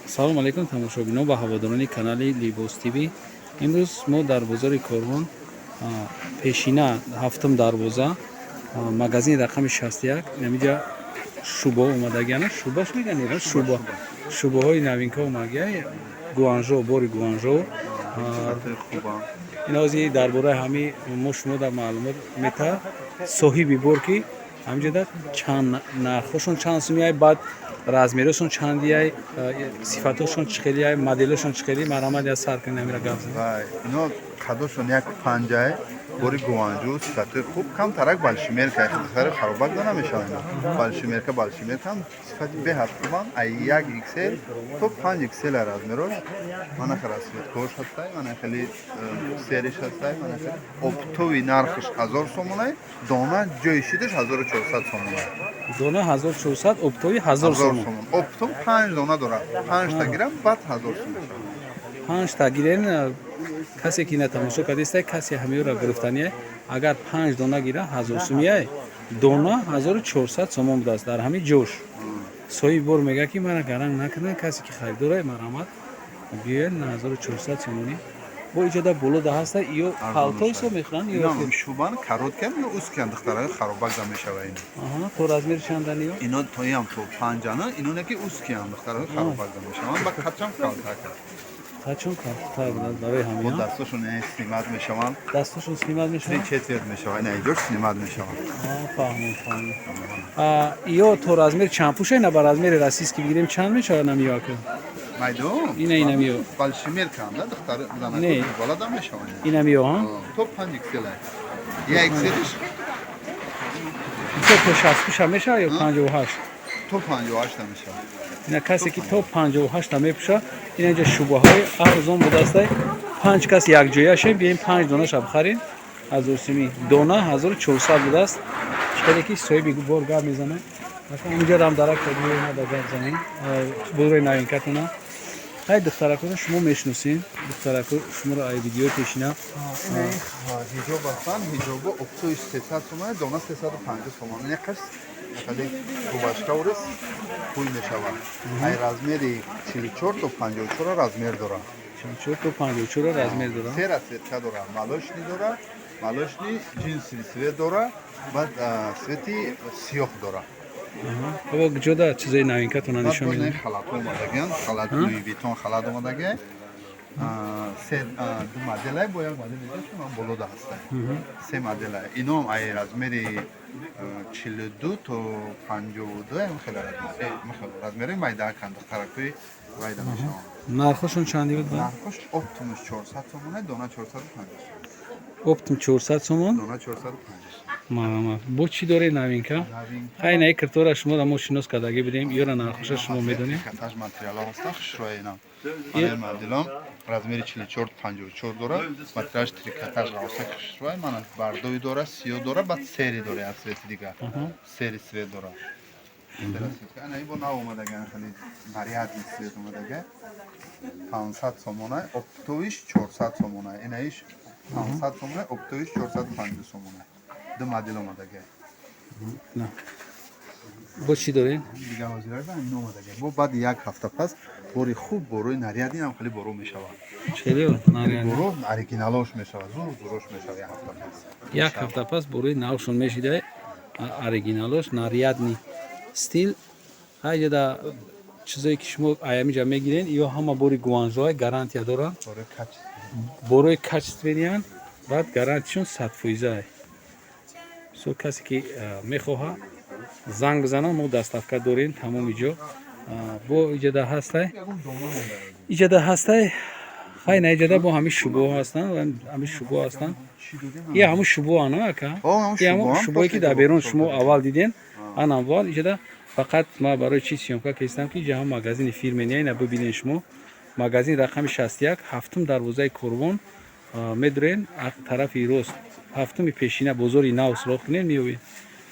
Салому алайкум, тамошобинон ва ҳаводорони канали Либос ТВ. Имрӯз мо дар бозори Корвон, пешина, ҳафтум дарвоза, магазини рақами 61. Инамиҷа шубо омадагиана, шубаш меган, шуба, шубаҳои новинка омадагия, Гуанжо, бори Гуанжо. Инози дар бораи ҳами мо шумо дар маълумот мета соҳиби бор, ки ҳамиҷода чанд нархҳошон, чанд сумияй, баъд размерашон чандияй, сифатошон чӣ хелияй, моделашон чӣ хели. Марҳамат, я сар кунед, ҳамира гап занед. Ино қадошон 1,5-ай, бори Гуанҷу, сифатои хуб, камтарак большемерка, хари харобак да намешавад. Ино большемерка, большемеркам сифати беҳад хубам, ай як XL то панҷ XL размерош. Мана расцветкош ҳастай, мана хеле сериш ҳастай, мана хеле. Оптовый нархш 1000 сомонай, дона ҷои шидаш 1400 сомонай. Дона 1400, оптовый 1000 сомон. Сомон оптом, панҷ дона дорад, панҷта гирам, баъд 1000 сом мешавад. Панҷта гирен. Касе ки ина тамошо кардиста, касе ҳамиёра гирифтания, агар панҷ дона гира, 1000 сумияй, дона 1400 сомон будааст. Дар ҳамин ҷош соҳиби бор мегӯяд, ки мара гаранг накунад. Касе ки харидора, марҳамат, биёед, 1400 сомонӣ. Бо иҷода боло да ҳаста, ё палто ҳисоб мехӯранд, ё Шубан короткиам ё узкиам, духтараи харобак да мешава ин. То размер чандани ё? Ино тоиам то панҷана, ино неки узкиам, духтараи харобак да мешаванд, ба қадшам калтака. Қадшон калтатар буданд, барои ҳамин. Дастошон снимать мешаванд. Дастошон снимать мешаванд. Три четверть мешавад, ина иҷош снимать мешаванд. Фаҳмом, фаҳмом. Ё то размер чанд пӯша? Ина ба размери российский бигирем, чанд мешавад намиё, ака? Майдон. Ина, инамиё. Большемеркам да, духтари занако бола да мешаванд. Инамиё, ҳа? То панҷ XL, як XL-иш. То 60 пӯша мешавад ё 58? То 58 мешавад. Ина касе ки то 58 мепӯша, ина инҷа шубаҳои арзон будастай. Панҷ кас якҷоя шем, биёем, панҷ донаша бихарем, 1000 сими, дона 1400 будааст. Чӣ хеле ки соҳиби бор гап мезанад, инҷарам дарак меомада, гап занем бозори новинкатона. Ҳай, духтаракоро шумо мешиносем, духтарако шуморо ай видеои пешина. Ҳиҷоб ҳастанд, ҳиҷобо оптовыйш 300 сомона, дона 350 сомон. Яқаш хеле рубашка орис пул мешавад. Ай размери 44 то 54 размер дорад. 44 то 54 размер дорад. Се расцветка дорад: молочный дорад, молочный, джинсовый цвет дорад, баъд цвети сиёҳ дорад. Баба, куҷода чизои новинкатона нишон медиҳед? Халат омадагиан, халат Луи Витон, халат омадагиан, се ду моделай, бо як модели ман болода ҳаста, се моделай. Ином ай размери 42 то 52, хеле размери майдаакан, духтаракои вайда мешаванд. Нархошон чанди буд? Нархош оптомаш 400 сомона, дона 450. Оптом 400 сомон. Дона 450. Марҳамат, бо чӣ доред новинка? Хай, наи киртора шуморо мо шинос кардагӣ будем, ёра нархоша шумо медонем. Катаж материалҳо ҳастанд, хушрои инам моделом размери 44 54 дорад, материалаш трикотаж, ғавса, хушрӯй. Мана бордовый дора, сиёҳ дора, баъд серый дора, як цвети дигар, серый цвет дора. Ана ин бо нав омадага, хеле нарядный цвет омадага, 500 сомона, оптовыйш 400 сомона. Инаиш 500 сомона, оптовыйш 450 сомона, ду модел омадага. Бо чӣ дорем? Дига ҳозира ин омадага, бо баъди як ҳафта пас бори хуб, борои нарядный ам хеле боро мешавад. Хеле? Боро оригиналош мешавад, зур зурош мешавад як ҳафта пас. Як ҳафта пас борои навшон мешида, оригиналош, нарядный стиль. Ҳайҷада чизое ки шумо аямиҷа мегирен, ё ҳама бори Гуанжоа, гарантия доранд, борои качественныян, баъд гарантияшон 100%-а. Со касе ки мехоҳад, занг бизанад, мо доставка дорем тамоми ҷо. Бо иҷода ҳастай, иҷода ҳастай. Хай, на, иҷода бо ҳамин шубоҳо ҳастанд, ҳамин шубоҳо ҳастанд. И ҳамун шубоҳ ана, ака, и ҳамун шубоҳе ки дар берун шумо аввал диден, ан аввал иҷода. Фақат ма барои чи съёмка кестам, ки иҷа ҳам магазини фирменный, ина бибинен шумо, магазин рақами 61, ҳафтум дарвозаи Корвон медурен, тарафи рост, ҳафтуми пешина, бозори нав суроғ кунен, меёбед.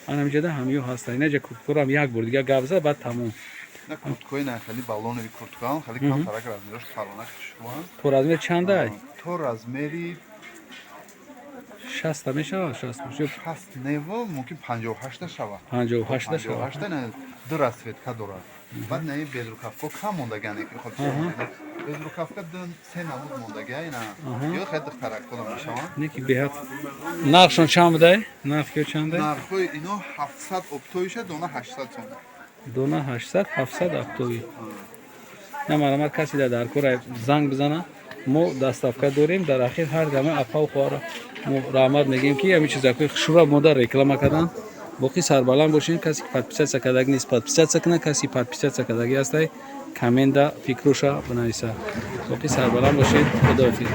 Ан ҳамиҷода ҳамиё ҳастанд. Инаҷа курткорам як бор дига гап зад, баъд тамом. На, курткои на, хеле баллоновый курткаам, хеле камтарак размераш калона, хушрӯанд. То размер чандай? То размери 60-та мешавад, 60? 60 нево, мумкин 58-та шавад. 58-та шавад. 58-та. На, ду расцветка дорад. Баъд наи безрукавка кам мондагане, ки хоб, безрукавка ду се намуд мондага ина. Ё хеле духтаракҳо мешаванд. Не ки беҳад. Нархшон чанд будай? Нарх ё чандай? Нархҳои ино 700 оптовый ша, дона 800 сом. Дона 800, 700 оптовый. На марамат, касе дар кора, занг бизана, мо доставка дорем. Дар ахир ҳар гама апау хоҳара мо раҳмат мегӯем, ки ҳамин чизакои хушрӯ мода реклама кардан. Боқӣ сарбаланд бошем. Касе ки подписаться кардаги нест, подписаться кунад. Касе подписаться кардаги ҳастай, коммент да фикруша бинависа. Боқӣ сарбаланд бошед, худоҳофиз.